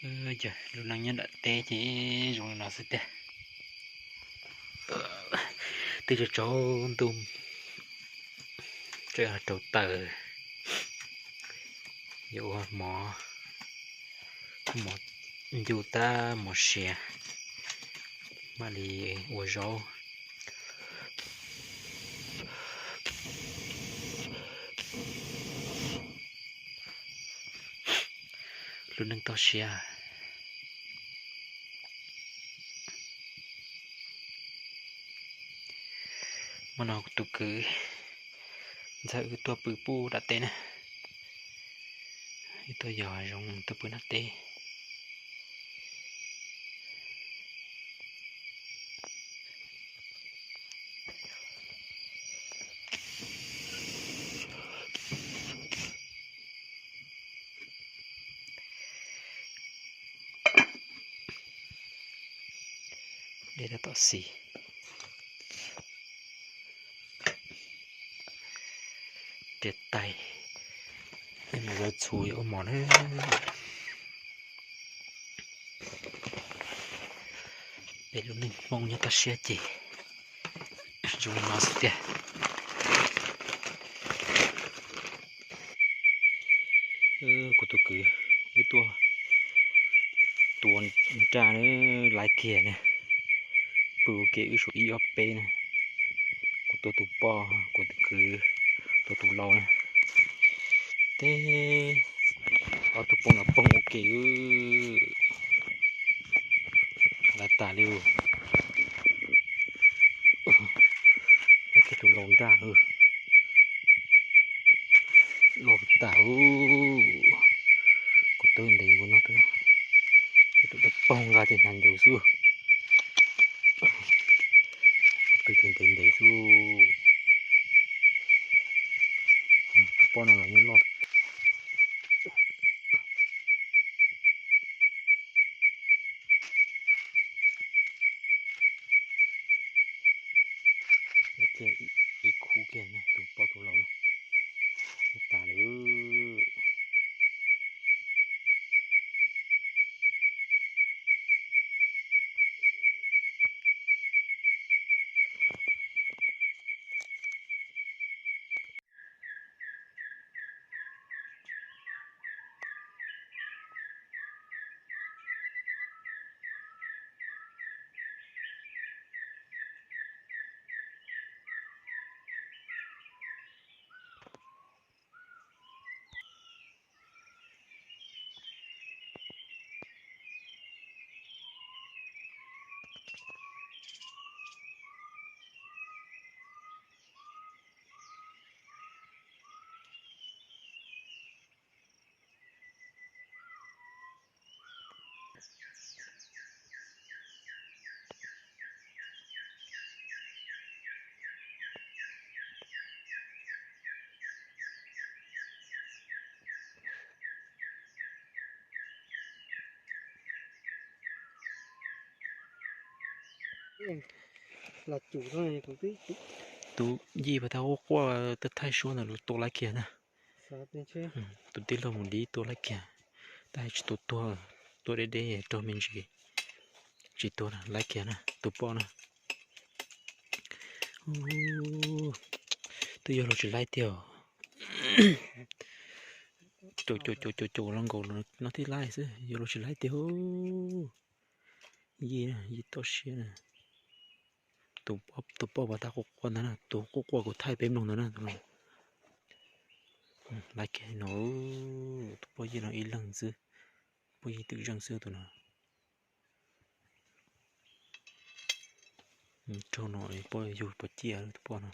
Ces lub neej nyob nram teb ces zoo li no xwb tiag. Twb tsaus ntuj, tseem rau taws, yuav ua mov, mov ncu tab mov siav, mam li ua zaub. Lub neej toj siab. Hmo no kuv tus kwv ntxawm wb tuaj pw puag nram teb na. Wb tuaj yos zoo tuaj pw nram teb. Dej tab tom xis. Riam tais, mus yuav txhuv yuav ua mov na. Peb lub neej Hmoob nyob toj siab ces zoo li no xwb tiag. Kuv tus kwv wb tuaj tua nraj na, laiv kiag na, pw ua ke wb suav ib ob peb na. Kuv tua tus poj, kuv tus kwv tua tus laus na. Teb ob tug poj no poob ua ke, laiv tas li. Laiv kiag tus laus nraj, loj tas. Kuv twb ntev nkaus no, tus dawb paug nqa ces hnav ncaws xwb. Kuv twb ces ntev ntev xwb. Tus poj no los yeej loj. Laiv kiag ib khub kiag tus poj tus laus na, tas lawm. Tus yij pas tag quaj quaj thaij suab ntawd los tua laib kiag na. Tus tij laug mus dib tua laib kiag, tab sis tsis tua tuag, tua deb deb raug me ntsis, tsis tuag na, laib kiag na tus poj na. Twb yuav luag tsis laib tiag. Caum caum caum caum los nkaus no thiaj laib xwb, yuav luag tsis laib tiag. Yij, yij toj siab na. Tus poj pas tag quaj quaj ntawd na, tus quaj quaj kuv thaij peb mloog ntawd na. Laib kiag no, tus poj yij no ib leeg xwb, poj yij twm zeej xwb tus no. Raug no poj yug pov ciaj tus poj no.